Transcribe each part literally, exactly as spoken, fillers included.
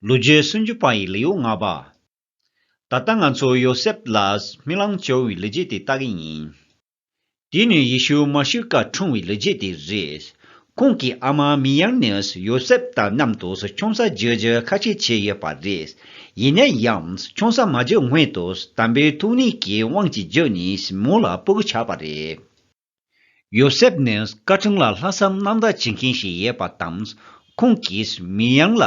ལོ་རྒྱུས་སུམ་ཅུ་པ་ཡི་ལེའུ་ལྔ་པ། ད་ལྟ་ང་ཚོ་ཡོ་སེབ་ལ་རྨི་ལམ་བྱུང་བའི་ལོ་རྒྱུས་དེ་ལྟ་གི་ཡིན། དེ་ནས་ཡེ་ཤུ་མ་ཤི་ཀ་འཁྲུངས་པའི་ལོ་རྒྱུས་དེ་རེད། ཁོང་གི་ཨ་མ་མིར་ཡམ་ནི་ཡོ་སེབ་དང་མཉམ་དུ་ཆང་ས་བརྗེ་རྒྱུ་ཁ་ཆད་བྱས་ཡོད་པ་རེད། ཡིན་ན་ཡང་ཆང་ས་མ་བརྗེ་སྔོན་དུ་དམ་པའི་ཐུགས་ཉིད་ཀྱི་དབང་གིས་བརྒྱུད་ནས་མོ་ལ་སྤུ་གུ་ཆགས་པ་རེད། ཡོ་སེབ་ནི་བཀའ་ཁྲིམས་ལ་ལྷག་བསམ་རྣམ་དག་བྱེད་མཁན་ཞིག་ཡིན་པ་དང་། ཁོང་གིས་མིར་ཡམ་ལ་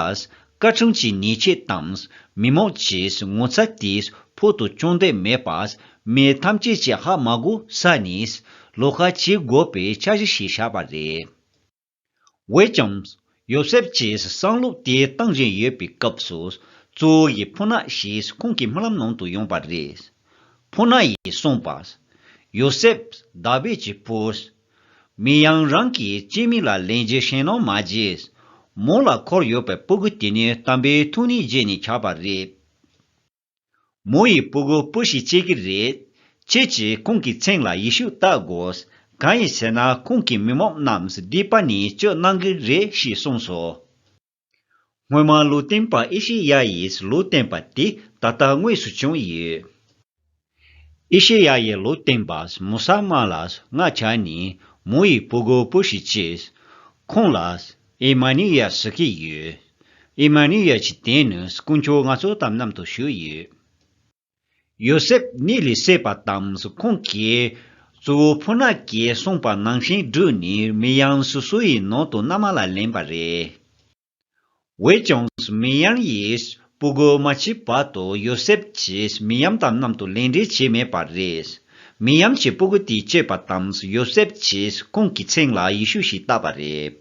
བཀའ་ཁྲིམས་ཀྱི་ཉེས་ཆད་དང་། མི་མང་གི་ངོ་ཚ་དེ་ཕོག་ཏུ་བཅུག་འདོད་མེད་པར། མི་ཐམས་ཅད་ཀྱིས་ཧ་མ་གོ་ས་ནས་ལོགས་ཀ་བྱེད་དགོས་པའི་འཆར་གཞི་ཞིག་བཞག་པ་རེད། འོན་ཀྱང་། ཡོ་སེབ་ཀྱིས་བསམ་བློ་དེ་བཏང་བཞིན་ཡོད་པའི་སྐབས་སུ། གཙོ་བོ་ཡི་ཕོ་ཉ་ཞིག་ཁོང་གི་རྨི་ལམ་ནང་དུ་ཡོང་བ་རེད། ཕོ་ཉ་ཡིས་གསུངས་པ། ཡོ་སེབ། དཱ་བིད་ཀྱི་བུ། མིར་ཡམ་རང་གི་སྐྱེ་དམན་ལ་ལེན་རྒྱུ་ཞེད་སྣང་མ་བྱེད། མོ་ལ་འཁོར་ཡོད་པའི་སྤུ་གུ་དེ་ནི་དམ་པའི་ཐུགས་ཉིད་བརྒྱུད་ནས་ཆགས་པ་རེད། མོ་ཡི་སྤུ་གུ་བུ་ཞིག་སྐྱེ་གི་རེད། ཁྱེད་ཀྱིས་ཁོང་གི་མཚན་ལ་ཡེ་ཤུ་བཏགས་དགོས། གང་ཡིན་ཟེར་ན་ཁོང་གི་མི་མང་རྣམས་སྡིག་པ་ནས་སྐྱོབ་གནང་གི་རེད་ཞེས་གསུངས་སོ། སྔོན་མ་ལུང་སྟོན་པ་ཨེ་ཤེ་ཡ་ཡིས་ལུང་བསྟན་པ་དེ་ད་ལྟ་དངོས་སུ་བྱུང་ཡོད། ཨེ་ཤེ་ཡ་ཡིས་ལུང་བསྟན་པ། མོ་ས་མ་ལ་མངལ་ཆགས་ནས་མོ་ཡི་སྤུ་གུ་བུ་ཞིག་སྐྱེས། ཁོང་ལ་ཨེ་མ་ནུ་ཡལ་ཟེར་གྱི་ཡོད། ཨེ་མ་ནུ་ཡལ་གྱི་དོན་ནི་དཀོན་མཆོག་ང་ཚོ་དང་མཉམ་དུ་བཞུགས་ཡོད། ཡོ་སེབ་གཉིད་ལས་སད་པ་དང་། ཁོང་གིས་གཙོ་བོ་ཕོ་ཉ་གིས་གསུངས་པ་ནང་བཞིན་བསྒྲུབས་ནས་མིར་ཡམ་སོ་སོ་ཡི་ནང་དུ་མནའ་མ་ལ་ལེན་པ་རེད། འོན་ཀྱང་མིར་ཡམ་ཡིས་སྤུ་གུ་མ་སྐྱེས་བར་དུ་ཡོ་སེབ་ཀྱིས་མིར་ཡམ་དང་མཉམ་དུ་ལེན་འབྲེལ་བྱས་མེད་པ་རེད། མིར་ཡམ་གྱིས་སྤུ་གུ་དེ་སྐྱེས་པ་དང་། ཡོ་སེབ་ཀྱིས་ཁོང་གི་མཚན་ལ་ཡེ་ཤུ་ཞེས་བཏགས་པ་རེད།